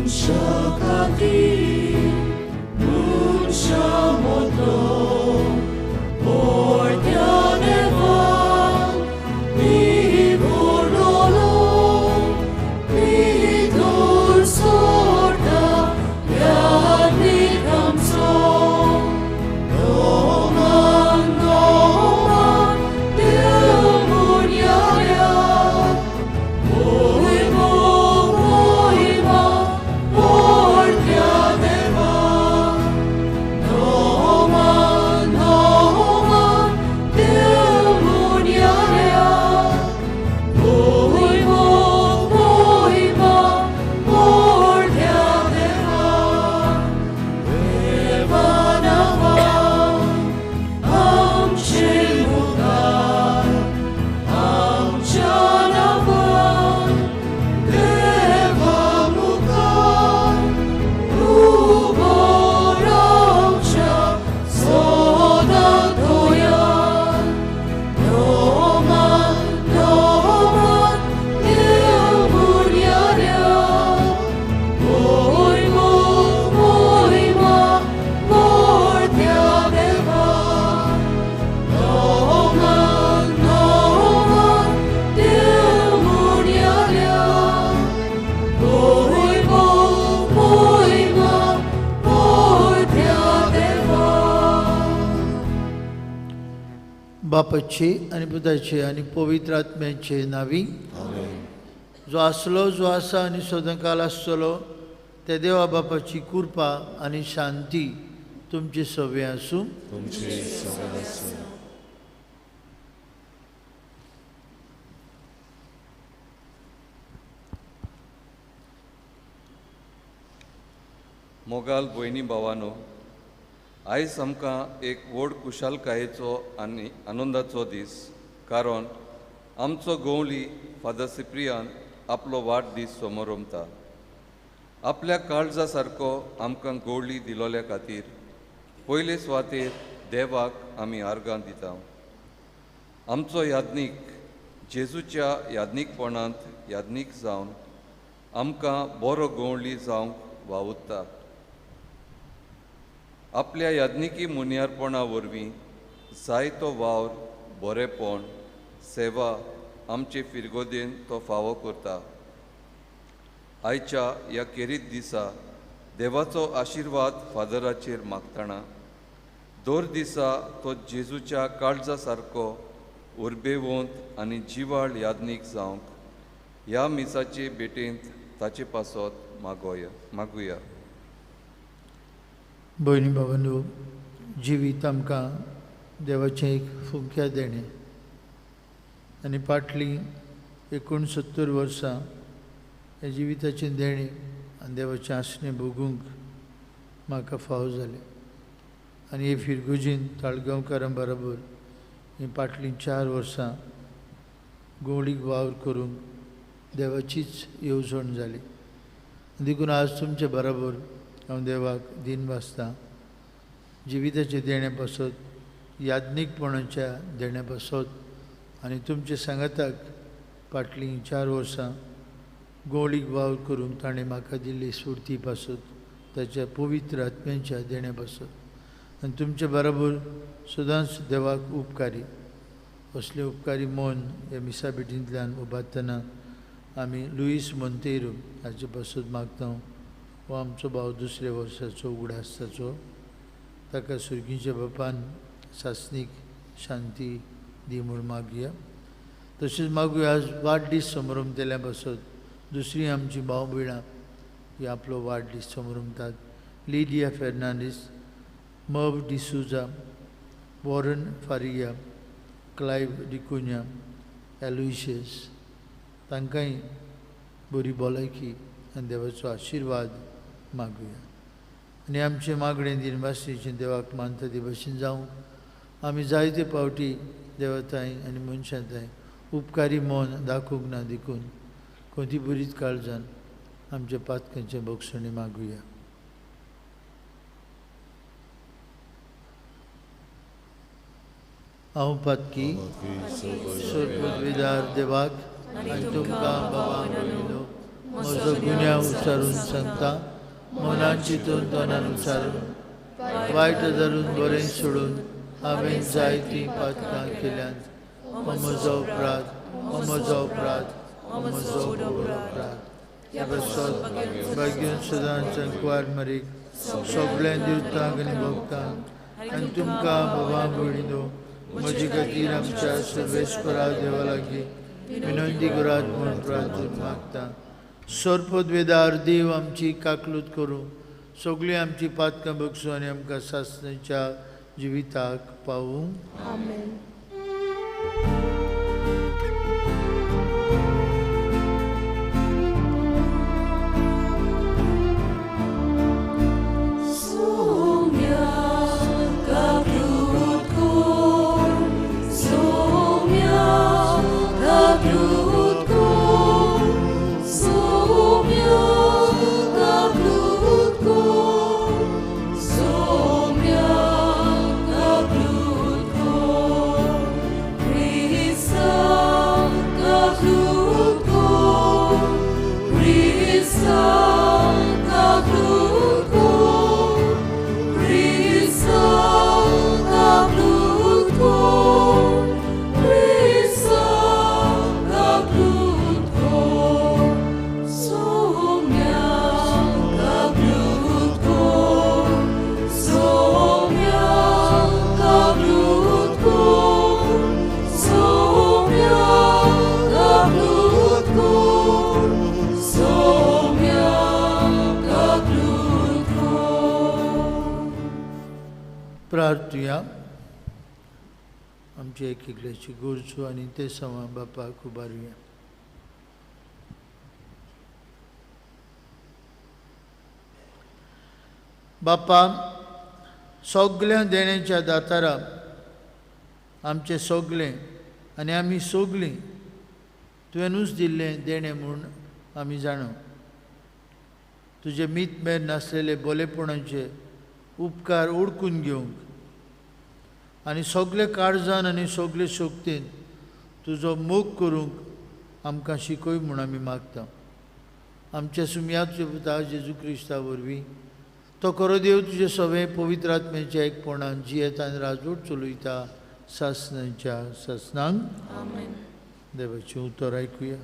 मनशा खातीर मनशा मदलो मोठ्या देवान निवडलो भितर सोडटा यादीक आमचो नोमान नोमान देव मुनयाऱ्या मोहिमो मोहिमा मोठ्या देवा नोमान नोमान देव मुनयाऱ्या मोहिमो मोहिमा मोठ्या देवा देवा नांवान आमचे मुखार आमच्या नांवान देवा मुखार उबो रावच्या सदां थंयान नोमान नोमान देव मुनयाऱ्या मोहिमो मोहिमा मोठ्या देवा नोमान नोमान देव मुनयाऱ्या मोहिमो मोहिमा मोठ्या देवा. बापाचे आनी पुताचे आनी पवित्र आत्म्याचे नावी, जो आसलो, जो आसा आनी सदांकाल आसतलो त्या देवा बापाची कृपा आनी शांती तुमचे सवे आसूं. तुमचे सगळे आसूं. मोगाल भयणी भावानो, आयज आमकां एक व्हड खुशालकायेचो आनी आनंदाचो दीस, कारण आमचो गवळी फादर सिप्रियान आपलो वाडदीस समोरमता. आपल्या काळजा सारको आमकां गवळी दिलोल्या खातीर पयले सुवातेर देवाक आमी आर्गां दिता. आमचो याज्ञीक जेजूच्या याज्ञीकपणांत याज्ञीक जावन आमकां बरो गवळी जावंक वावुरता. आपल्या याज्ञिकी मुनियारपणा वरवीं जायतो वावर, बरेपण, सेवा आमचे फिरगोदेन तो फावो करता. आयच्या ह्या केरीत दिसा देवाचो आशिर्वाद फादराचेर मागतना दर दिसा तो जेजूच्या काळजा सारको उर्बेवंत आनी जिवाळ याज्ञीक जावंक ह्या मिसाचे भेटेंत ताचे पासत मागुया. भयणी भावांनो, जिवीत आमकां देवाचें एक फुंक्या देणें आनी फाटलीं 69 वर्सां ह्या जिविताचें देणें आनी देवाचें आसणें भोगूंक म्हाका फावो जालें. आनी हे फिरगुजीन ताळगांवकारां बरोबर हीं फाटलीं 4 वर्सां गवळीक वावर करूंक देवाचीच येवजण जाली. देखून आज तुमचे बरोबर हांव देवाक दीन वाचतां. जिविताचे देणे पासत, याज्ञीकपणाच्या देण्या पासत आनी तुमचे सांगाताक फाटलीं 4 वर्सां गवळीक वावर करूंक ताणें म्हाका दिल्ली स्फुर्ती पासत, ताच्या पवित्र आत्म्यांच्या देण्या पासत आनी तुमचे बरोबर सदांच देवाक उपकारी असले उपकारी मन ह्या मिसा भेटींतल्यान उबारतना आमी लुईस मोंतेiro हाचे पासत मागता. हो आमचो भाव दुसऱ्या वर्साचो उगडास ताचो, ताका सुर्गीच्या बापान सासणीक शांती दी म्हूण मागया. तशेंच मागुया आज वाडदीस समरमतल्या पासत दुसरी आमची भाव भयणां ही आपलो वाडदीस समरमतात. Lydia Fernandes, Merv D'Souza, Warren Faria, Clive D'Cunha, Aloysius, तांकांय बरी भलायकी आनी देवाचो आशिर्वाद मागुया. आनी आमचें मागणें दिनवासीचें देवाक मानता ते भशेन जावं. आमी जायते फावटी देवताय आनी मनशां तांय उपकारी मन दाखोवंक ना, देखून कोणती बरीच काळजान आमच्या पातकांचें भोगसणें मागुया. हांव पातकी सोरपदवीदार देवाक आनी तुमकां बाबा भयणीनो म्हजो गुन्यांव उचारून सांगता, मनान चिंतून तोंडान उचारून वायट धरून बरें सोडून हांवें जायतीं पातकां केल्यांत। म्हजो अपराध, म्हजो अपराध, म्हजो अपराध। ह्या पासत भाग्यन सदांच कुवार मरीक सगळ्या देवतांक आनी भक्तांक आनी तुमकां बाबा भयणीनो म्हजे खातीर आमच्या सर्वेस्परा देवा लागीं विनंती करात म्हूण प्रार्थना मागता। सर्पद्वेदार देव आमची काकलूत करूं, सगळीं आमची पातकां बगसूं आनी आमकां सासणाच्या जिविताक पावूं। आमेन। प्रार्थुया। आमचे एक एकल्याची गरजो आनी ते समा बापाक उबारुया। बापा, सगळ्या देण्याच्या दातारा आमचें सगळें आनी आमी सगळीं तुवेंनूच दिल्लें देणें म्हूण आमी जाणा। तुजें मीत मेर नासलेले बोलेपणाचे उपकार ओडकून घेवंक आनी सगळे काळजान आनी सगळे शक्तीन तुजो मोग करूंक आमकां शिकय म्हूण आमी मागता। आमच्या सुमयाचे पुता जेजू क्रिस्ता वरवीं तो खरो देव तुजे सगळे पवित्र आत्म्याच्या एकपणान जियेता आनी राजवट चलयता सासणाच्या सासणांक। देवाचें उतर आयकुया।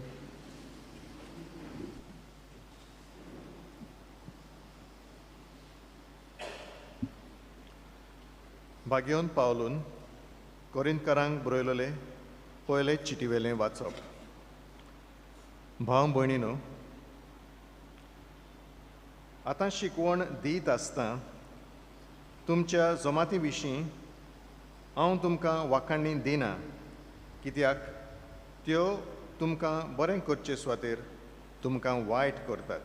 भाग्योन पावलून कोरिंतकारांक बरयलेले पयले चिटीवेलें वाचप। भाव भयणीनो, आतां शिकवण दीत आसतना तुमच्या जमाती विशीं हांव तुमकां वाखाणी दिना, कित्याक त्यो तुमकां बरें करचे सुवातेर तुमकां वायट करतात।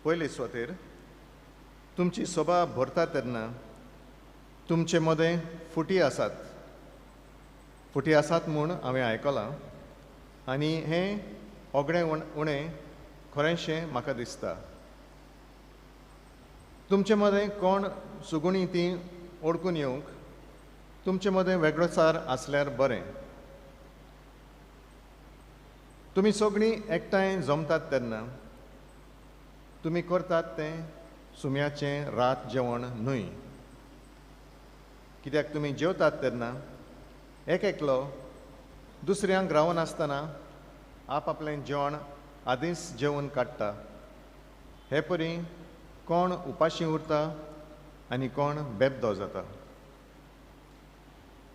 पयले सुवातेर तुमची सभा भरता तेन्ना तुमचे मदें फुटी आसात, फुटी आसात म्हूण हांवें आयकलां आनी हें ओगडें उणें खरेंशें म्हाका दिसता। तुमचे मदें कोण सुगुणी ती ओडकून येवंक तुमचे मदें वेगळोचार आसल्यार बरें। तुमी सगळीं एकठांय जमतात तेन्ना तुमी करतात तें सुम्याचें रात जेवण न्हय, कित्याक तुमी जेवतात तेन्ना एक एकलो दुसऱ्यांक रावनासतना आप आपलें जेवण आदींच जेवन काडटा। हे परी कोण उपाशी उरता आनी कोण बेबदो जाता।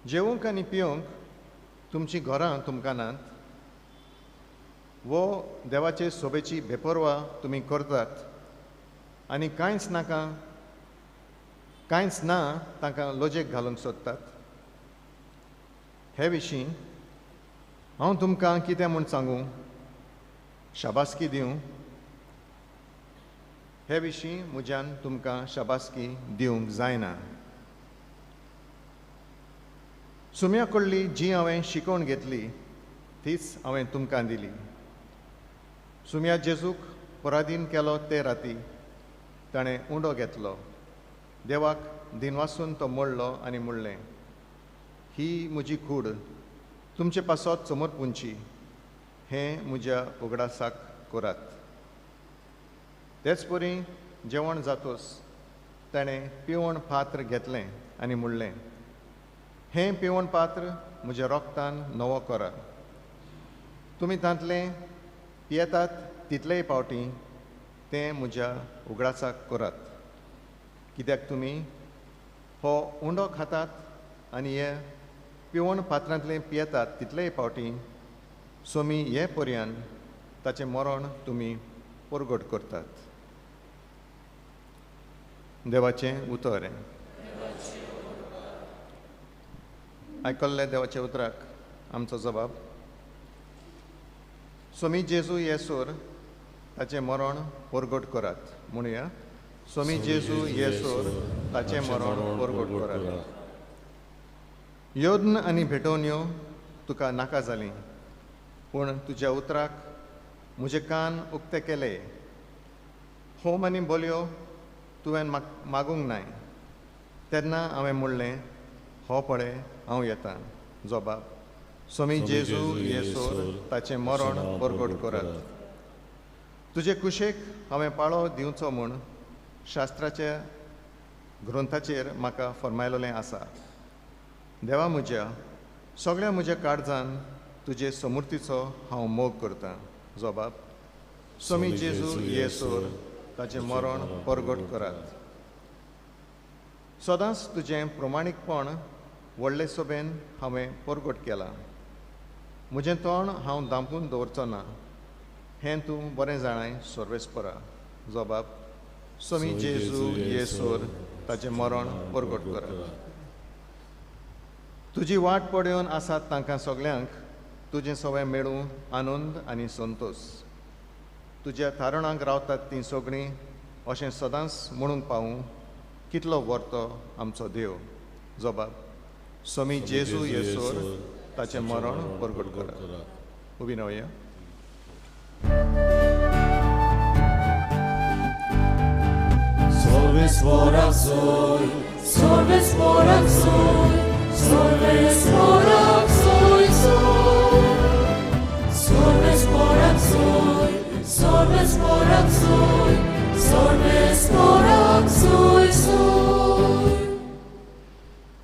जेवंक आनी पिवंक तुमचीं घरां तुमकां नात वो देवाचे सोबेची बेपर्वा तुमी करतात आनी कांयच नाका कांयच ना तांकां लजेक घालूंक सोदतात। हे विशीं हांव तुमकां कितें म्हूण सांगूं, शाबासकी दिवं? हे विशीं म्हज्यान तुमकां शाबासकी दिवंक जायना। सुम्या कडली जी हांवें शिकोवन घेतली तीच हांवें तुमकां दिली। सुम्या जेजूक पराधीन केलो ते राती ताणें उंडो घेतलो, देवाक दिनवासून तो मोडलो आनी म्हणलें, ही म्हजी कूड तुमचे पासत समर्पुंची, हें म्हज्या उगडासाक करात. तेच परी जेवण जातोच ताणें पिवण पात्र घेतलें आनी म्हणलें, हें पिवण पात्र म्हज्या रोगतान नवो करात. तुमी तांतलें पियेतात तितलेय पावटी तें म्हज्या उगडासाक करात. कित्याक तुमी हो उंडो खातात आनी हे पिवण पात्रांतलें पियेतात तितलेय पावटी सोमी हे पर्यान ताचें मरण तुमी परगट करतात. देवाचें उतर हें. आयकल्ले देवाच्या उतराक आमचो जबाब. सोमी जेजू येसोर ताचें मरण परगट करात. म्हणुया, सोमी जेजू येसोर ताचें मरण परगट करात. यज्ञ आनी भेटवण्यो तुका नाका जालीं, पूण तुज्या उतराक म्हजे कान उक्ते केले. होम आनी बोलयो तुवें मागूंक नाय. तेन्ना हांवें म्हणलें, हो पळय हांव येता. जबाब, सोमी जेजू येसोर ताचें मरण परगट करात. तुजे कुशेक हांवें पाळो दिवचो म्हूण शास्त्राच्या ग्रंथाचेर म्हाका फर्मायलेलें आसा. देवा म्हज्या, सगळ्या म्हज्या काळजान तुजे समूर्तीचो हांव मोग करतां. जबाब, सोमी जेजू येसोर ताचें मरण परगट करात. सदांच तुजें प्रमाणीकपण व्हडले सोबेन हांवें परगट केलां. म्हजें तोंड हांव दांपून दवरचो ना, हें तूं बरें जाणाय सर्वेस्परा. जबाब, सोमी जेजू येसोर ताचें मरण परगट करात. तुजी वाट पळोवन आसात तांकां सगल्यांक तुजें सवय मेळूं आनंद आनी संतोश. तुज्या थारणांक रावतात तीं सगळीं अशें सदांच म्हणूंक पावूं कितलो व्हरतो आमचो देव. जबाब, सोमी जेजू येसोर ताचें मरण परगट करात. उबी रावया.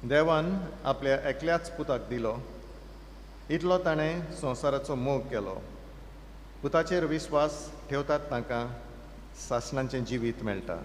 देवान आपल्या एकल्याच पुताक दिलो, इतलो ताणें संवसाराचो मोग केलो. पुताचेर विस्वास ठेवतात तांकां सासणाचें जिवीत मेळटा.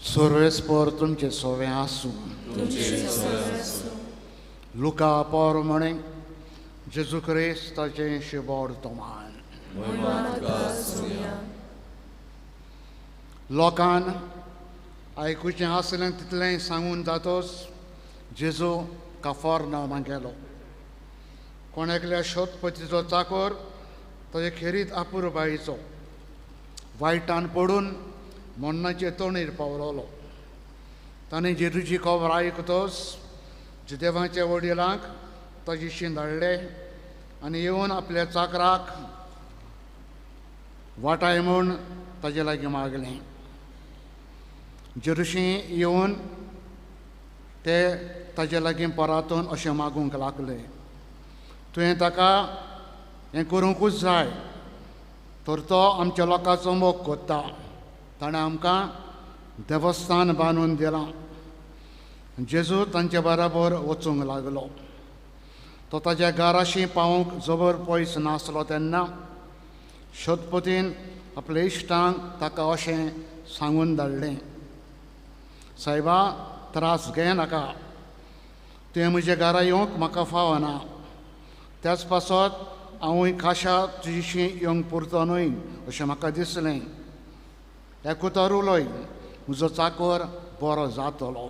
सर्वेस्पर तुमचे सोवे आसूं. लुका पोर म्हणे जेजू क्रिस्ताचें शिबोड तोमान. लोकान आयकुचें आसलें तितलें सांगून जातोच जेजू काफर्नाउमाक गेलो. कोण एकल्या शोधपतीचो चाकोर ताजे खेरीत आपुरबायेचो वायटान पडून मरणाचे तोंडीर पावलोलो. ताणें जेजूची खबर आयकतोच जुदेवाच्या वडिलांक ताजेशी धाडले आनी येवन आपल्या चाकराक वाटाय म्हूण ताजे लागीं मागलें. जेरुशी येवन ते ताजे लागीं परातून अशें मागूंक लागले, तुवें ताका हें करूंकूच जाय, तर तो आमच्या लोकांचो मोग कोत्ता, ताणें आमकां देवस्थान बांदून दिलां. जेजू तांचे बराबर वचूंक लागलो. तो ताज्या घराशी पावूंक जबर पयस नासलो तेन्ना शोधपतीन आपल्या इश्टांक ताका अशें सांगून धाडलें, सायबा त्रास घे नाका, तुवें म्हज्या घरा येवंक म्हाका फावना, त्याच पासत हांवूय खाशा तुजीशी येवंक पुरतो न्हय अशें म्हाका दिसलें. एकूतर उलय, म्हजो चाकर बरो जातलो.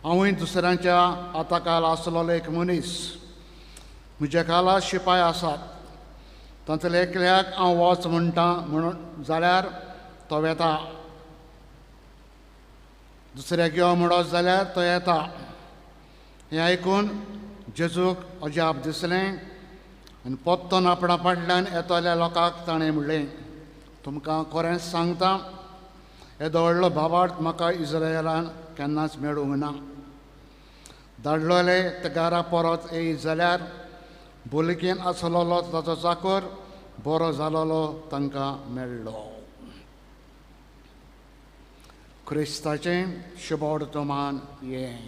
हांवूय दुसऱ्यांच्या हाताखाल आसलेलो एक मनीस, म्हज्या खाला शिपाय आसात, तांतल्या एकल्याक हांव वच म्हणटा म्हणून जाल्यार तो वेता, दुसऱ्याक यो म्हणत जाल्यार तो येता. हें आयकून जेजूक अजाप दिसलें आनी पोत्तोन आपणा फाटल्यान येतल्या लोकांक ताणें म्हणलें, तुमकां खरेंच सांगता, येदो व्हडलो भावार्थ म्हाका इस्रायलान केन्नाच मेळूंक ना. धाडलोले ते घरा परत येयत जाल्यार बोलकेन आसलेलो ताचो चाकर बरो जालोलो तांकां मेळ्ळो. क्रिस्ताचें शुभवर्तमान हें.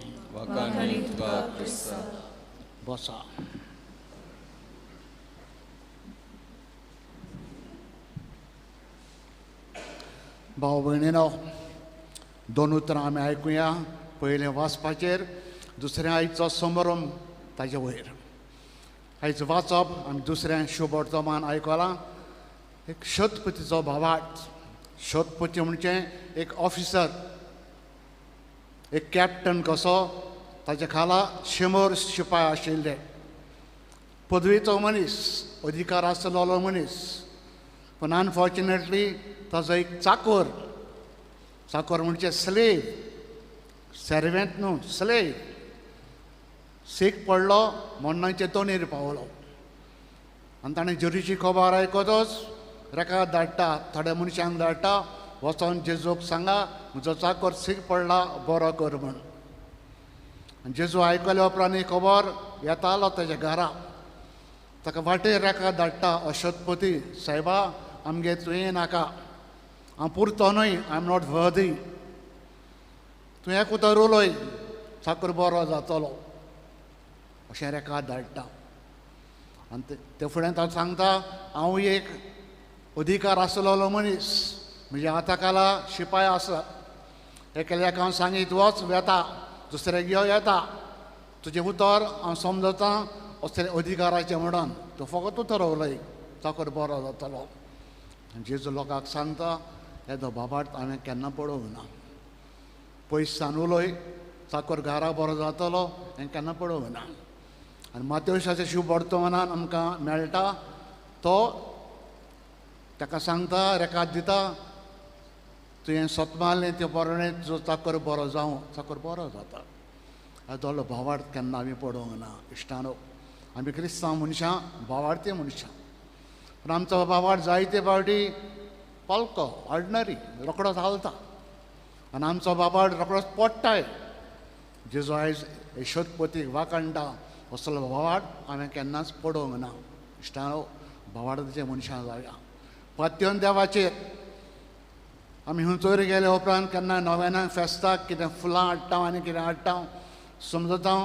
बसा. भाव भयणीनो, दोन उतरां आमी आयकुया. पयलें वाचपाचेर, दुसरें आयचो समारंभ ताजे वयर. आयज वाचप आमी दुसरें शुभवर्तमान आयकलां. एक शतपतीचो भावार्थ. शतपती म्हणजे एक ऑफिसर, एक कॅप्टन कसो, ताच्या खाला 100 शिपाय आशिल्ले, पदवीचो मनीस, अधिकार आसलेलो मनीस. पूण अनफॉर्च्युनेटली ताजो एक चाकोर, चाकोर म्हणजे स्लेव, सर्वेंट न्हू, स्लेव, सीख पडलो, मरणाचे तोणीर पावलो. आनी ताणें जेजूची खबर आयकतच रेका धाडटा, थोड्या मनशांक धाडटा, वचोन जेजूक सांगा म्हजो चाकोर सीख पडला, बरो कर म्हण. आनी जेजू आयकल्या उपरांत ही खबर येतालो ताच्या घरा. ताका वाटेर रेका धाडटा, अशतपती सायबा आमगे तुवें नाका, हांव पुरतो न्हय, I am not worthy, तुवें एक उतर उलय, चाकर बरो जातलो, अशें रेका धाडटा. आनी ते फुडें ताका सांगता, हांव एक अधिकार आसलेलो मनीस, म्हज्या हाता खाला शिपाय आसा, एकल्याक हांव सांगीत वच वेता, दुसऱ्याक यो येता, तुजें उतर हांव समजता असले अधिकाराचें म्हणून तूं फकत उतर उलय, चाकर बरो जातलो. जेजू लोकांक सांगता, येदो भावार्थ हांवें केन्ना पळोवंक ना. पयस सान उलय, चाकर घरा बरो जातलो, हें केन्ना पळोवंक ना. आनी मातेवशाच्या शुभवर्तमानान आमकां मेळटा, तो ताका सांगता, रेकाद दिता, तुवें सतमालें तें बरणें, तुजो चाकर बरो जावं, चाकर बरो जाता. येदो भावार्थ केन्ना आमी पळोवंक ना. इश्टानो, आमी क्रिस्तांव मनशां, भावार्थी मनशां, पूण आमचो भावार्थ जायते फावटी पलको, ऑर्डिनरी, रोकडोच हालता आनी आमचो भावार्थ रोकडोच पडटाय. जेजू आयज यशोदपतीक वाखाणटा, असलो भावार्थ हांवें केन्नाच पडोवंक ना. इश्टानो, भावार्थाचे मनशां जावया. पात्योन देवाचेर आमी हुंचोर गेले उपरांत केन्ना नव्यान फेस्ताक कितें फुलां हाडटा आनी कितें हाडटा, समजता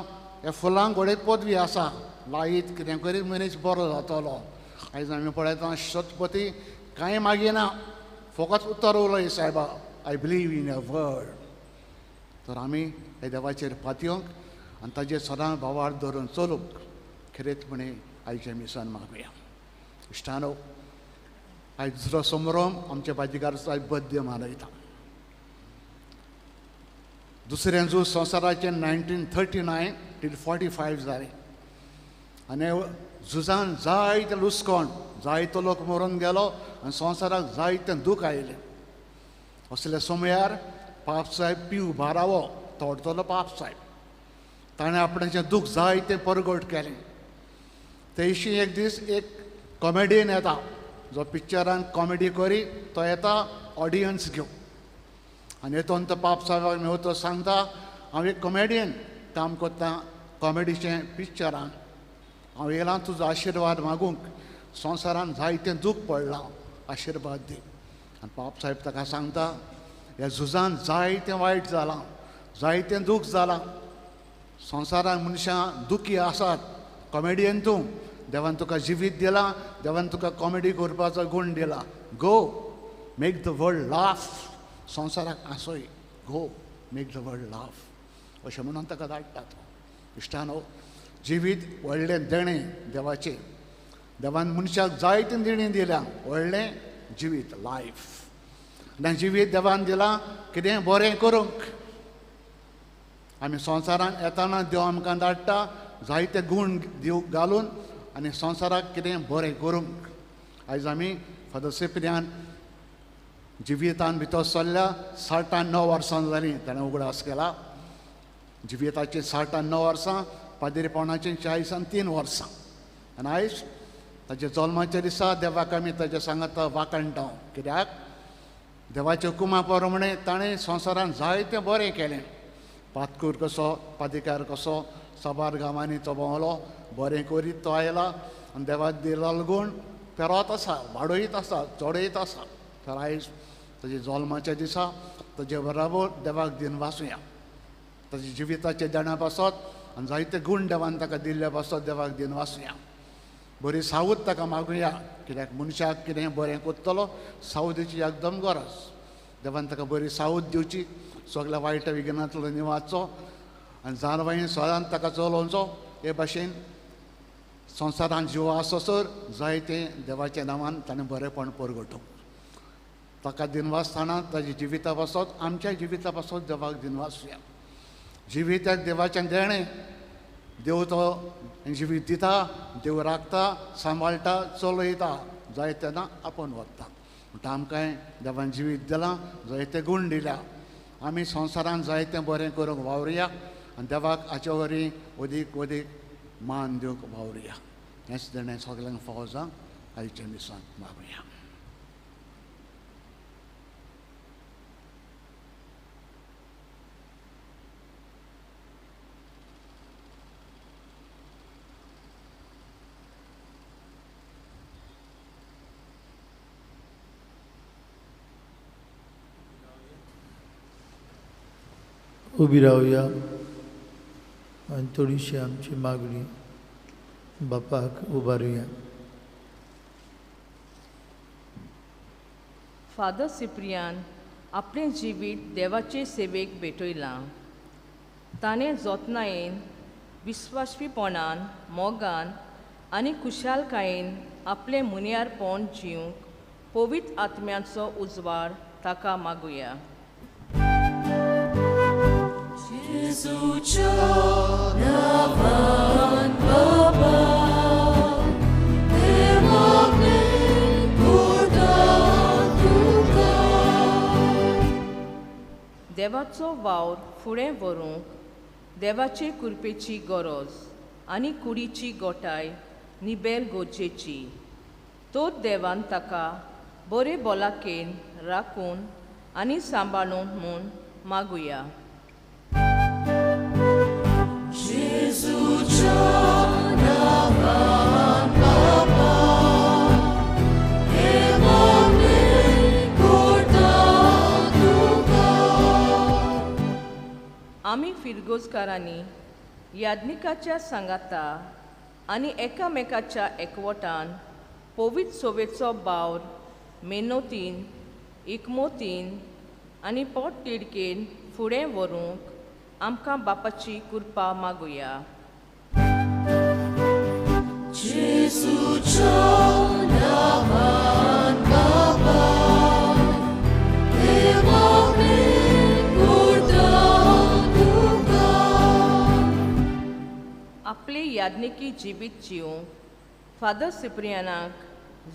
ह्या फुलांक घडये पदवी आसा, लायत कितें करीत मनीस बरो जातलो. आयज आमी पळयता शतपती कांय मागिना, फकत उतर उलय सायबा, I believe in your word. तर आमी ह्या देवाचेर पातयोंक आनी ताजेर सदां भावार्थ धरून चलूंक खेरीत म्हणे आयचें मिसान मागुया. इश्टानो, आयज दुसरो समारंभ आमच्या बाजीगाराचो आयज बड्डे मनयता. दुसरें झूज संवसाराचें 1939 till 45 जालें आनी झुजान जायते लुसकोण, जायतो लोक मरून गेलो आनी संवसाराक जायतें दूख आयलें. असल्या समयार पापसाहेब पिव बारावो तोडटलो पापसाहेब, ताणें आपणाचें दूख जायतें परगट केलें. तेशी एक दीस एक कॉमेडियन येता, जो पिक्चरान कॉमेडी करी, तो येता ऑडियन्स घेवन आनी येतोन तो पापसाहेबाक मेवतो सांगता, हांव एक कॉमेडियन काम करता कॉमेडीचें पिक्चरान, हांव येयलां तुजो आशिर्वाद मागूंक, संवसारान जायतें दूख पडलां, आशिर्वाद दी. आनी पापसाहेब ताका सांगता, ह्या झुजान जायतें वायट जालां, जायतें दूख जालां, संवसारान मनशां दुखी आसात, कॉमेडियन तूं, देवान तुका जिवीत दिलां, देवान तुका कॉमेडी करपाचो गूण दिला, go make the world laugh, संवसाराक हांसय, go make the world laugh, अशें म्हणून ताका धाडटा तो. इश्टानो, जिवीत व्हडलें देणें देवाचें, देवान मनशाक जायतें देणें दिलां, व्हडलें जिवीत, लायफ. आनी जिवीत देवान दिलां कितें बरें करूंक. आमी संवसारान येताना देव आमकां धाडटा जायते गूण दिव घालून आनी संवसाराक कितें बरें करूंक. आयज आमी फादर सिप्रियान जिवितान भितर सरल्या 69 वर्सां जालीं ताणें उगडास केला. जिविताचीं 69 वर्सां, पाद्रीपणाचीं 43 वर्सां. आनी आयज ताच्या जल्माच्या दिसा देवाक आमी ताच्या सांगाता वाखाणटा. कित्याक देवाच्या हुकुमा प्रमाणे ताणें संवसारांत जायतें बरें केलें. पातकूर कसो, पादिकार कसो साबार गांवांनी तो भोंवलो, बरें करीत तो आयला आनी देवाक दिल्लो गूण पेरोत आसा, वाडयत आसा, चडयत आसा. तर आयज ताच्या जल्माच्या दिसा ताजे बराबर देवाक दिनवासुया. ताच्या जिविताचे देणा पासत आनी जायते गूण देवान ताका दिल्ले पासत देवाक दिनवासुया. बरी सावूद ताका मागुया, कित्याक मनशाक कितें बरें करतलो सावदीची एकदम गरज. देवान ताका बरी सावूद दिवची, सगळ्या वायट विघ्नांतलो निवाचो आनी जानवाईन सदांच ताका चलोवचो. हे भाशेन संवसारांत जीव आसोसर जायतें देवाच्या नांवान ताणें बरेंपण परगटूं. ताका दिनवासतना ताच्या जिविता पासत, आमच्या जिविता पासत देवाक दिनवासुया. जिविताक देवाचें देणें, देव तो जिवीत दिता, देव राखता, सांबाळटा, चलयता, जाय तेन्ना आपोवन व्हरता. म्हणटा आमकांय देवान जिवीत दिलां, जायते गूण दिल्या, आमी संवसारांत जायतें बरें करूंक वावरुया आनी देवाक हाचे वरवीं अदीक अदीक मान दिवंक वावरुया. हेंच देणें सगल्यांक फावो जावं आयच्या दिसांत मागुया. उबी रावया आनी थोडीशी आमची मागणी बापाक उबारुया. फादर सिप्रियान आपलें जिवीत देवाचे सेवेक भेटयलां. ताणें जतनायेन, विस्वासपीपणान, मोगान आनी खुशालकायेन आपलें मुनियारपण जिवंक पवित्र आत्म्याचो उजवाड ताका मागुया. जेजूच्या नांवान बाबा, हें मागणें करता तुका. देवाचो वावर फुडें व्हरूंक देवाचे कृपेची गरज आनी कुडीची गोठाय निबेल गरजेची. तर देवान ताका बरे भलायकेन राखून आनी सांबाळून म्हूण मागुया. जेजूच्या नांवान बाबा, हें मागणें करता तुका. आमी फिरगोजकारांनी याज्ञिकाच्या सांगाता आनी एकामेकाच्या एकवटान पवित्र सोवेचो बावर मेहनतीन, एकमोतीन आनी पोटतिडकेन फुडें व्हरूंक आमकां बापाची कृपा मागुया. जेजूच्या नांवान बाबा, हें मागणें करता तुका. आपले याज्ञिकी जिवीत जिवंक फादर सिप्रियानाक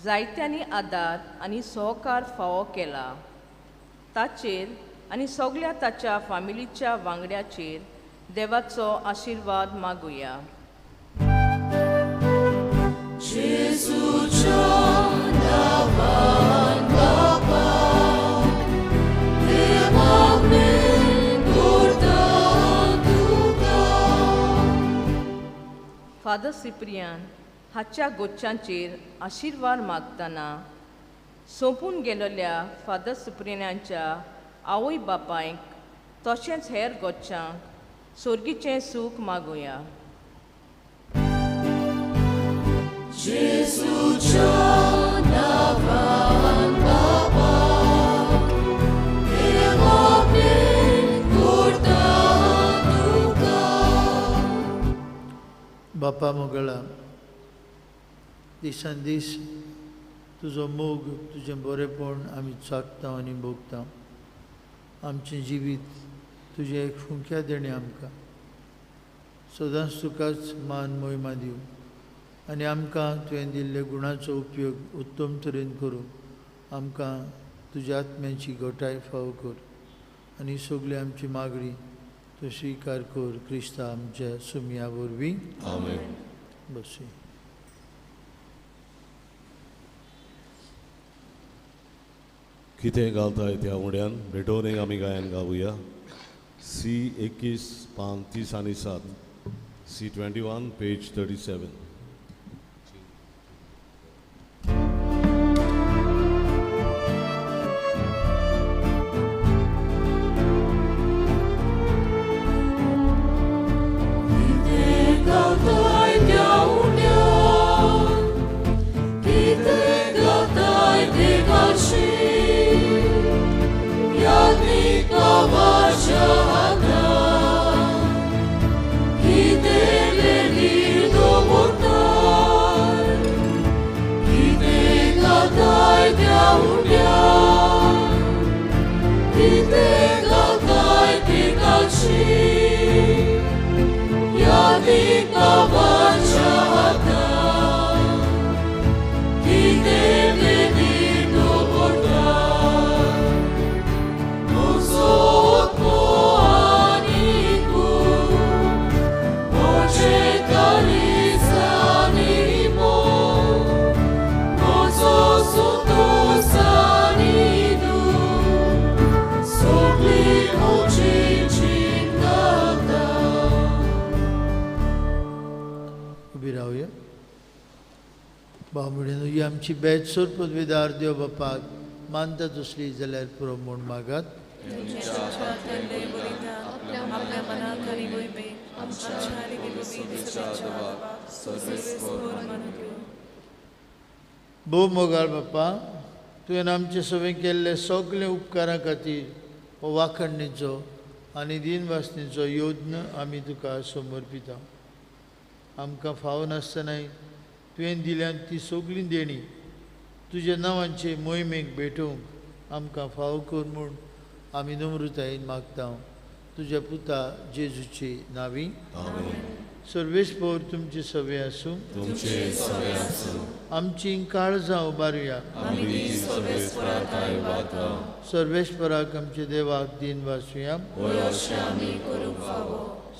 जायत्यांनी आदार आनी सहकार फावो केला. ताचेर आनी सगळ्या ताच्या फामिलीच्या वांगड्याचेर देवाचो आशिर्वाद मागुया. जेजूच्या नांवान बाबा, हें मागणें करता तुका. फादर सिप्रियान हाच्या गोच्चांचेर आशिर्वाद मागतना सोंपून गेलेल्या फादर सिप्रियानाच्या आवय बापायक तशेंच हेर गोच्चांक सोर्गीचें सूख मागुया. जेजूच्या नांवान बाबा, हें मागणें करता तुका. बापा मोगळा, दिसान दीस तुजो मोग, तुजें बरेंपण आमी चाखता आनी भोगता. आमचें जिवीत तुजें एक फुंक्या देणें आमकां. सदांच तुकाच मान मोहिमा दिवं आनी आमकां तुवें दिल्ल्या गुणाचो उपयोग उत्तम तरेन करूं आमकां तुज्या आत्म्याची घटाय फावो कर आनी सगळी आमची मागणी तूं स्विकार कर क्रिस्ता आमच्या सुमया वरवीं. आमेन. बसी. कितें घालताय त्या उड्यान भेटोवनेक आमी गायन गावया. सी 21 पान 30 आनी 7, C 21 page 37. ही आमची बेत सोर पदवीदार देव बापाक मानता तसली जाल्यार पुरो म्हूण मागात. भोव मोगाळ बापा, तुवें आमचे सवें केल्ले सगळे उपकारां खातीर हो वाखणणेचो आनी दिनवासणेचो योज्ञ आमी तुका समर्पिता. आमकां फावो नासतनाय तुवें दिल्यान ती सगळी देणी तुज्या नांवांचे मोहिमेक भेटोवंक आमकां फावो कर म्हूण आमी नम्रतायेन मागता तुज्या पुता जेजूचे नांवी. सर्वेस्पोर तुमचे सवे आसूं. आमची काळजां उबारुया. सर्वेस्पराक आमच्या देवाक दिन वासुया.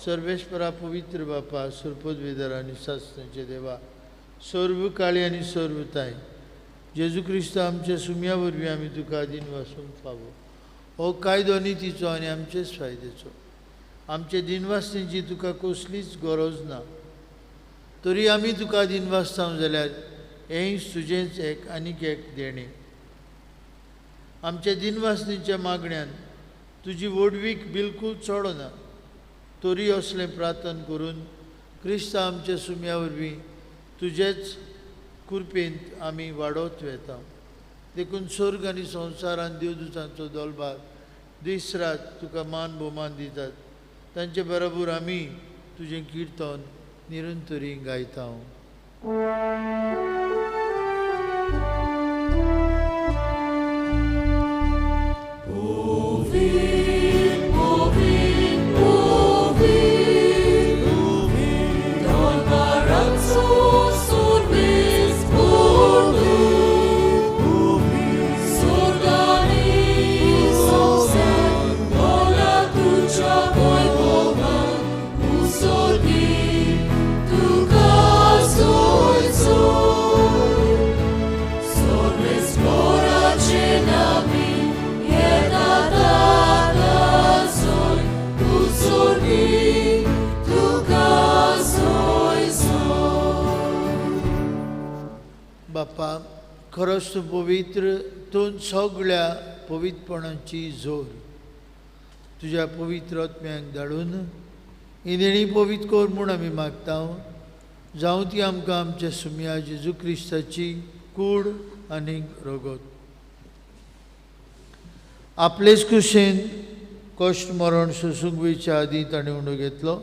सर्वेस्परा पवित्र बापा, सुरपदवेदर आनी शास्त्रांचे देवा, सर्व काळी आनी सर्वताय जेजू क्रिस्त आमच्या सुम्या वरवीं आमी तुका दिन वासूंक फावो. हो कायदो नितीचो आनी आमचेच फायद्याचो. आमचे दिनवासणेची तुका कसलीच गरज ना, तरी आमी तुका दिनवासता जाल्यार हेंय तुजेंच एक आनीक एक देणें. आमच्या दिनवासणेच्या मागण्यान तुजी व्हडवीक बिलकूल चडना, तरी असलें प्रार्थना करून क्रिस्त आमच्या सुम्या वरवीं तुजेच कृपेंत आमी वाडोवत वेता. देखून स्वर्ग आनी संवसारान देवदूतांचो दोलभार दीस रात तुका मान भोवमान दितात. तांचे बरोबर आमी तुजें किर्तन निरंतरी गायता. बापा, खरोच तूं पवित्र, तूं सगळ्या पवित्रपणाची जोर. तुज्या पवित्र आत्म्याक धाडून ही देणी पवित्र कर म्हूण आमी मागता. जावं ती आमकां आमच्या सुम्या जेजू क्रिस्ताची कूड आनी रगत. आपलेच कुशेन कश्ट मरण सोसूंक वयच्या आदीं ताणें उंडो घेतलो.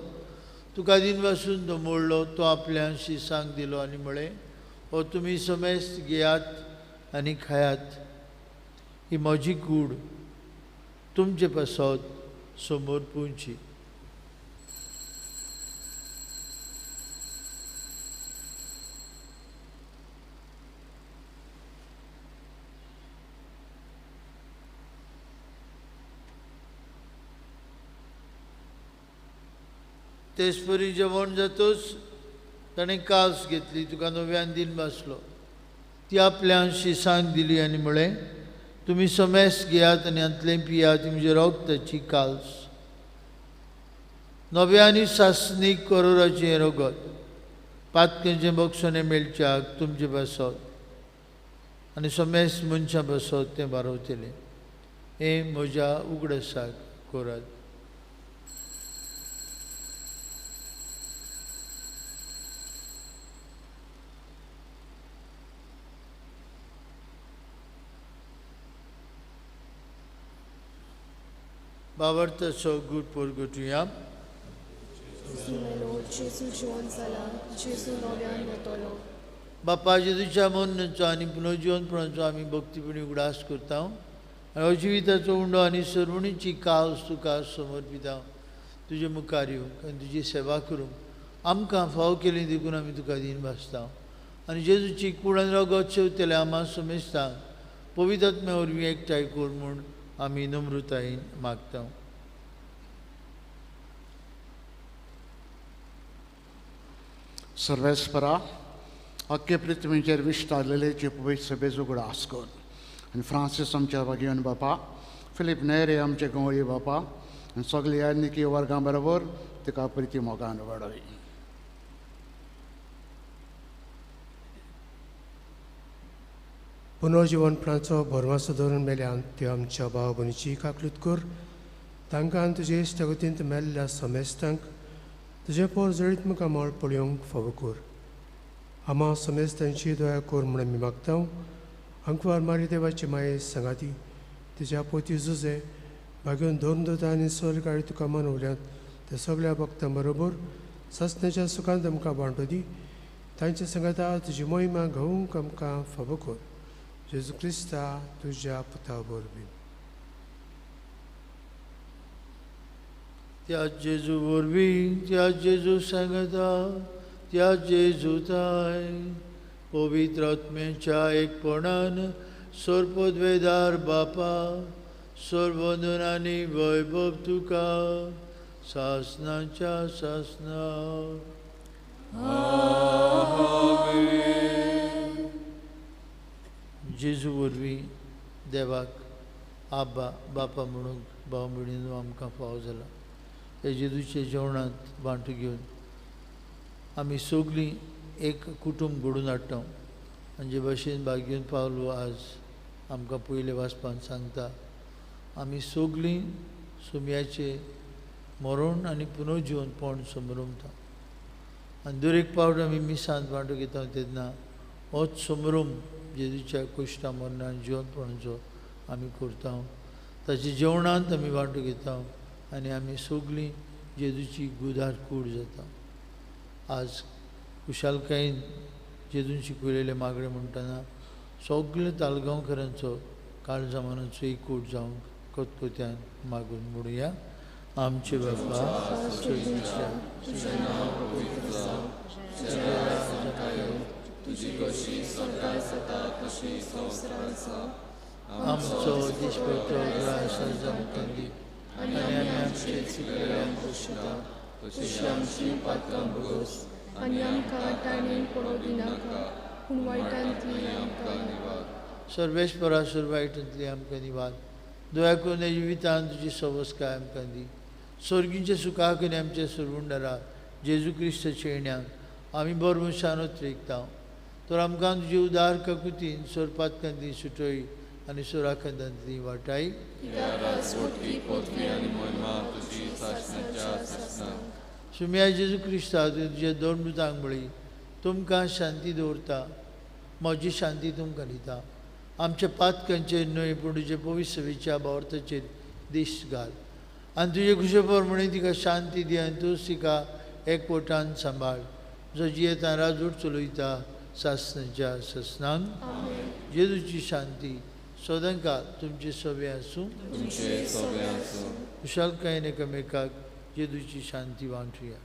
तुका दिनवासून तो मोडलो, तो आपल्या शिसांक दिलो आनी म्हळें, हो तुमी समेस्त घेयात आनी खायात, ही म्हजी कूड तुमचे पासत समोर पुंची. तेचपरी जेवण जातच ताणें कास घेतली, तुका नव्यान दिन बसलो. ती आपल्या शिसांक दिली आनी म्हळें, तुमी समेस घेयात आनी हांतलें पियात, म्हज्या रगताची काल्स. नव्या आनी सासणीक करोराचें हें रगत पातकेंचें बक्षणें मेळच्याक तुमचें बसत आनी समेस मनशां बसत तें बारवतलें. हें म्हज्या उगडसाक करात. बाबर्तसो गुड पोरगुटुया. बापा जेजूच्या मरणाचो आनी पुनर्जिवनपणाचो आमी भक्तीपणी उगडास करता आनी हो जिविताचो उंडो आनी सर्वणीची कावस तुका समर्पिता. तुजे मुखार येवंक आनी तुजी सेवा करूंक आमकां फाव केली देखून आमी तुका दीन भासता. आनी जेजूची कूड आनी रगत शेवतले आमा समेस्तांक पवित्र आत्म्या वरवीं एकठांय कर म्हूण आमी नम्रतायेन मागता. सर्वेस्परा अख्खे पृथ्वीचेर विस्तारलेले पवित्र सभेचो उगडास कर आनी फ्रांसीस आमच्या भाग्यवन बापा, फिलीप नेरे आमचे गंवळी बापा आनी सगळे यादनिकी वर्गां बरोबर तिका प्रिती मोगान वाडय. पुनर्जिवनपणाचो भरमासो धरून मेल्यान त्यो आमच्या भाव भयणीची काकलूत कर. तांकां तुजे इश्टागतींत मेल्ल्या समेस्तांक तुजें पोर जळीत मुखामळ पळोवंक फावो कर. आमा समेस्तांची दया कर म्हूण आमी मागता. अंकवार मारी देवाची माये सांगाती तुज्या पोती जुजे भाग्योन दोन दोता आनी स्वर्गाळी तुका मनवल्यात त्या सगळ्या भक्तां बरोबर सासण्याच्या सुखांत आमकां वांटो दी. तांच्या सांगाता तुजी मोहिमा घेवंक आमकां फावो कर. जेजू क्रिस्ता तुज्या पुता वरवीं. त्या जेजू वरवीं, त्या जेजू सांगता, त्या जेजू ताय पवित्र आत्म्याच्या एकपणान सर्वपदवेदार बापा, सर्वंदन आनी वैभव तुका सासनाच्या सासना. जेजू वरवीं देवाक आबा बापा म्हणूंक भाव भयणीनो आमकां फावो जाला. ह्या जेजूच्या जेवणांत वांटो घेवन आमी सगळीं एक कुटूंब घडोवन हाडटा. आनी जे भाशेन भाग्योन पावलो आज आमकां पयले वाचपान सांगता, आमी सगळीं सुम्याचें मरण आनी पुनर्जिवनपण समरमता. आनी दर एक पावट आमी मिसांत वांटो घेता तेन्ना होच समरम जेजूच्या कुश्टा मरणान जिवनपणाचो आमी करता. ताच्या जेवणांत आमी वांटो घेता आनी आमी सगळीं जेजूची गुदार कूड जाता. आज खुशालकायेन जेजून शिकयलेले मागणें म्हणटना सगळे तालगांवकरांचो काळजा मनाचो एकूट जावंक कतकत्यान मागून म्हणुया. आमचे बापा आमचो दिसपट्टो ग्रास आमकां दी आनी आमी आमचे चुकलेल्यांक पोशता तशी आमची पातकां भोगस आनी आमकां ताणें पडोवं दिनाका, पूण वायटांतली आमकां निवार. सर्वेस्परा सर्व वायटांतली आमकां निवार. दया करून ह्या जिवितांत तुजी सवस्काय आमकां दी. स्वर्गींच्या सुखाक आनी आमच्या सरवुंडरा जेजू क्रिस्ताच्या येण्याक आमी बरो मनशान उतरेकता. तर आमकां तुजी उदार काकुतीन सोरपातकांतली सुटय आनी सोराखंदांतली वाटाय. सुम्या जेजू क्रिस्ता तुज्या दोन दुतांक म्हळी, तुमकां शांती दवरता, म्हजी शांती तुमकां दिता. आमच्या पातकांचेर न्हय पूण तुजे पवित्र सभेच्या भावार्थाचेर दीस घाल आनी तुजे खुशे प्रमाणे तिका शांती दी आनी तूं तिका एकवटान सांबाळ, जो जियेता राजूट चलयता सासनाच्या सासनांक. जेजूची शांती सदांकाळ तुमचे सवे आसूं. खुशालकायेन एकामेकाक जेजूची शांती वांटुया.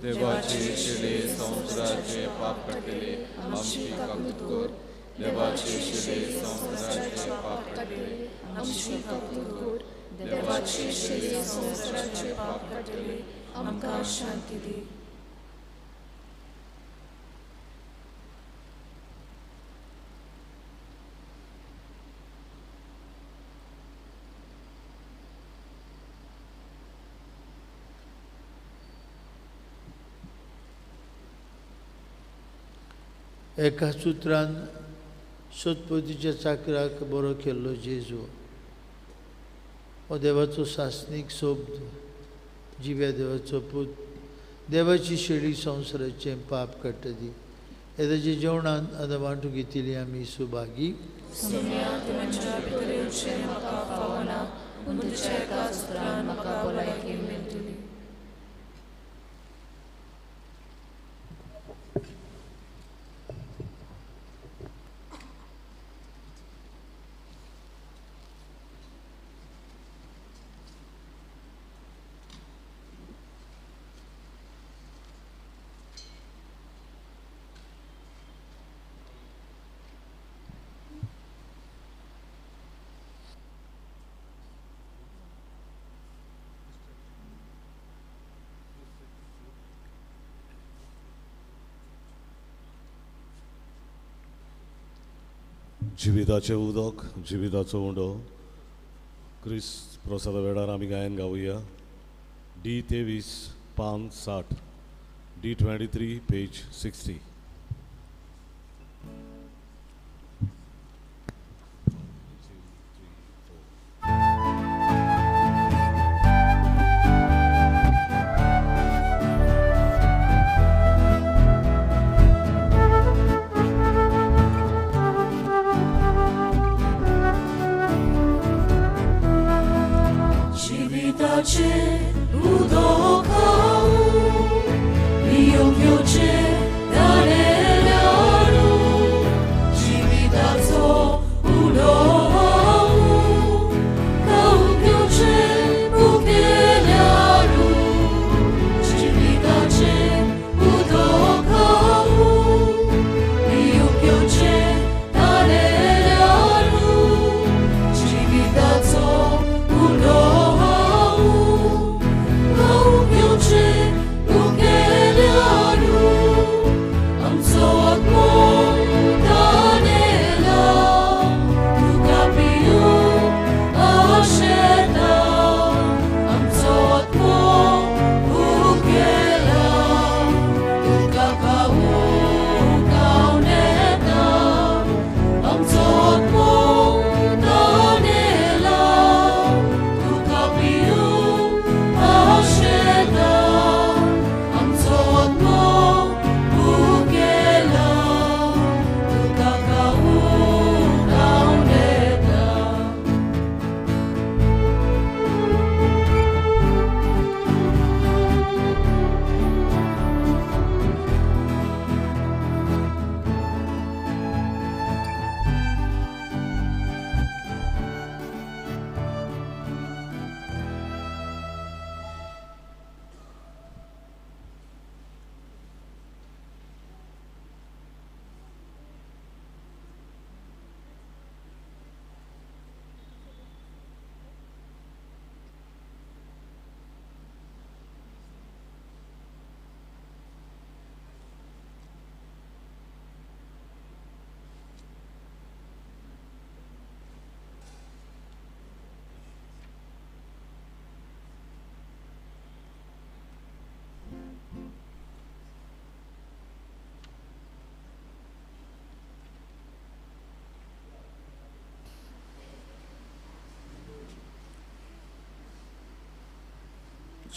देवाचे चेडे संवसाराचे पाप काडटले आमची काकूत कर. देवाची शेळी संवसाराचे पाप काडटली आमची काकूत कर. देवाची शेळी संवसाराचे पाप काडटली आमकां शांती दी. एका सुत्रान सतपतीच्या चाकराक बरो केल्लो जेजू हो देवाचो सासणीक सोब्द, जिव्या देवाचो पूत, देवाची शेळी संवसाराचें पाप काडटा ती. हे ताच्या जेवणान आतां वांटू घेतिल्ली आमी सुभागी. जिविताचें उदक, जिविताचो उंडो, क्रिस्त प्रसादा वेळार आमी गायन गावया. डी 23 पान 60, डी 23 पेज 60.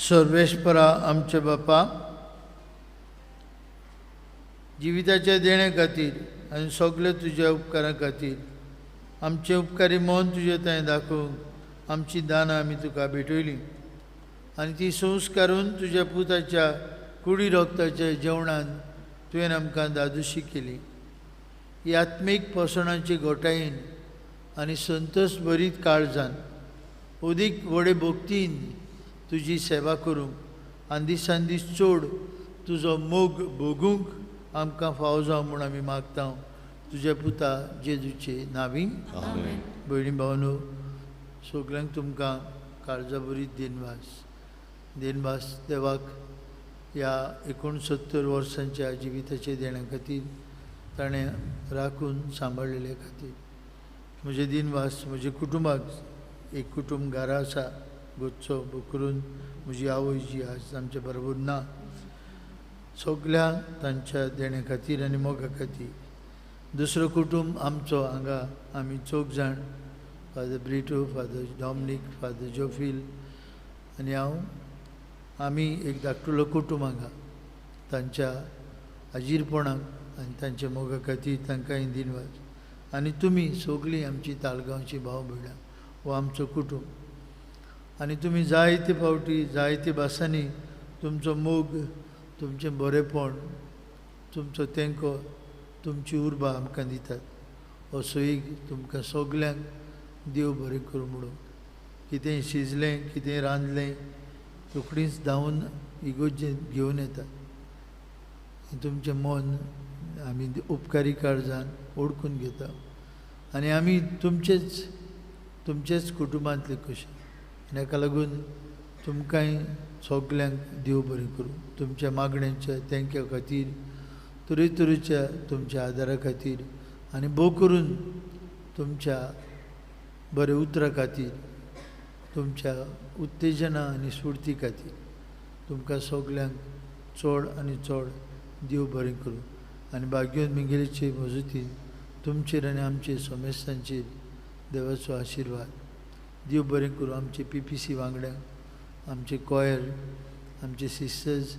सर्वेस्परा आमचे बापा, जिविताच्या देणे खातीर आनी सगळे तुज्या उपकारां खातीर आमचे उपकारी मन तुजे थंय दाखोवंक आमची दानां आमी तुका भेटयली आनी ती संस्कारून तुज्या पुताच्या कुडी रोगताच्या जेवणान तुवें आमकां दादोशी केली. ही आत्मीक पोसणाची घोटायेन आनी संतोश भरीत काळजान अदीक व्हडे भक्तीन तुजी सेवा करूंक आनी दिसान दीस चड तुजो मोग भोगूंक आमकां फावो जावं म्हूण आमी मागता. तुज्या पुता जेजूचे नावी. आमेन. भयणी भावनो, सगल्यांक तुमकां काळजा बरी दिनवास. दिनवास देवाक ह्या 69 वर्सांच्या जिविताचे देण्या खातीर, ताणें राखून सांबाळिल्ले खातीर. म्हजे दिनवास म्हजे कुटुंबाक. एक कुटुंब घरा आसा गोदचो बोकरून म्हजी आवय जी आज आमच्या बरोबर ना, सगल्या तांच्या देण्या खातीर आनी मोगा खातीर. दुसरो कुटुंब आमचो हांगा आमी चौग जाण, father Brito, father Dominic, father Jofil आनी हांव, आमी एक धाकटुलो कुटुंब हांगा. तांच्या आजीरपणाक आनी तांच्या मोगा खातीर तांकांय दिनवास. आनी तुमी सगळीं आमची ताळगांवची भाव भयणां हो आमचो कुटुंब. आनी तुमी जायते फावटी जायते भासांनी तुमचो मोग, तुमचें बरेंपण, तुमचो तेंको, तुमची उर्बा आमकां दितात. हो सोयीग तुमकां सगल्यांक देव बरें करूं म्हणून. कितेंय शिजलें, कितेंय रांदलें, रोखडीच धांवून इगोर्जेंत घेवन येतात. तुमचें मन आमी उपकारी काळजान ओळखून घेता आनी आमी तुमचेच तुमचेच कुटुंबांतले कशे. आनी हाका लागून तुमकांय सगल्यांक देव बरें करूं. तुमच्या मागण्यांच्या तेंक्या खातीर, तरेतरेच्या तुमच्या आदारा खातीर आनी भोव करून तुमच्या बऱ्या उतरा खातीर, तुमच्या उत्तेजना आनी स्फुर्ती खातीर तुमकां सगल्यांक चड आनी चड देव बरें करूं. आनी भाग्योन मिंगेलीचे मजतीन तुमचेर आनी आमचे समेस्तांचेर देवाचो आशिर्वाद. देव बरें करूं आमचे PPC वांगड्यांक, आमचे कॉयर, आमचे सिस्टर्स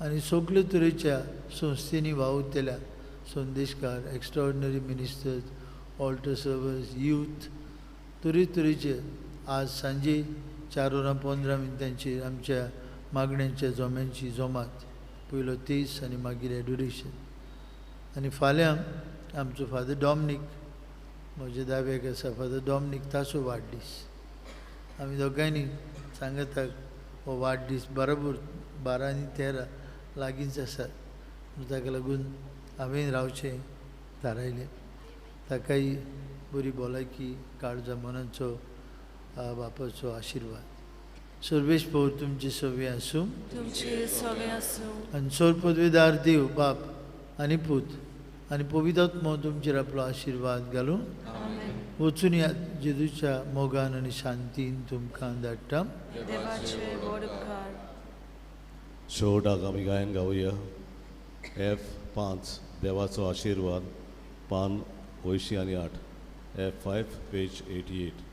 आनी सगळे तरेच्या संस्थेंनी वावुरतल्या संदेशकार, extraordinary ministers, altar servers, youth, तरेतरेचे. आज सांजे 4 वरां 15 मिनटांचेर आमच्या मागण्यांच्या जोम्यांची जोमात, पयलो 23 आनी मागीर एडोरेशन. आनी फाल्यां आमचो फादर डॉमनीक, म्हज्या दाव्याक आसा फादर डॉमनीक, ताचो वाडदीस. आमी दोगांयनी सांगताक हो वाडदीस बरोबर 12 आनी 13 लागींच आसात, ताका लागून हांवें रावचें थारायलें. ताकाय बरी भलायकी, काळजा मनाचो बापाचो आशिर्वाद. सर्वेश पौर तुमचे सवे आसूं, तुमचे सवे आसूं. आनी सोर पदवेदार देव बाप आनी पूत आनी पवित्र तुमचेर आपलो आशिर्वाद घालूं. वचून ह्या जेजूच्या मोगान आनी शांतीन तुमकां धाडटा. शेवटाक आमी गायन गावया F5 देवाचो आशिर्वाद, पान 85 आनी 8, F5 page 88.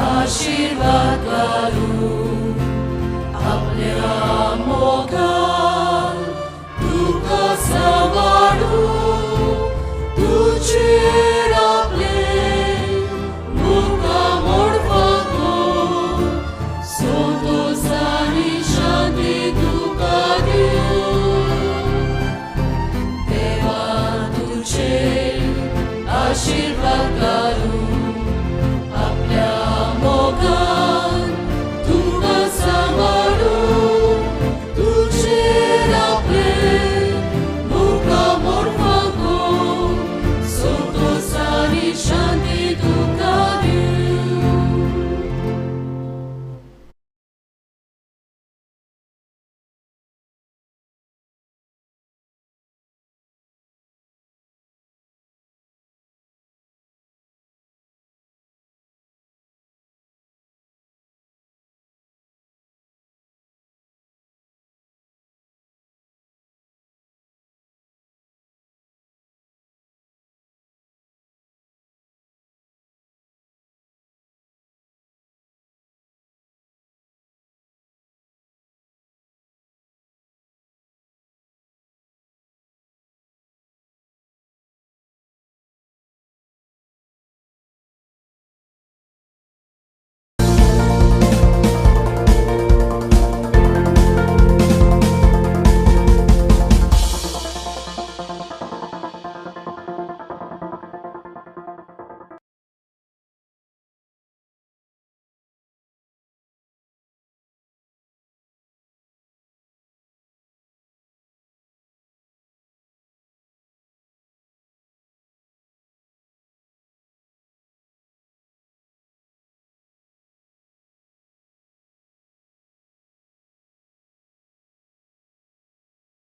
आशीर्वाद घालूं आपल्या मोगान तुका सांबाळूं, तुजे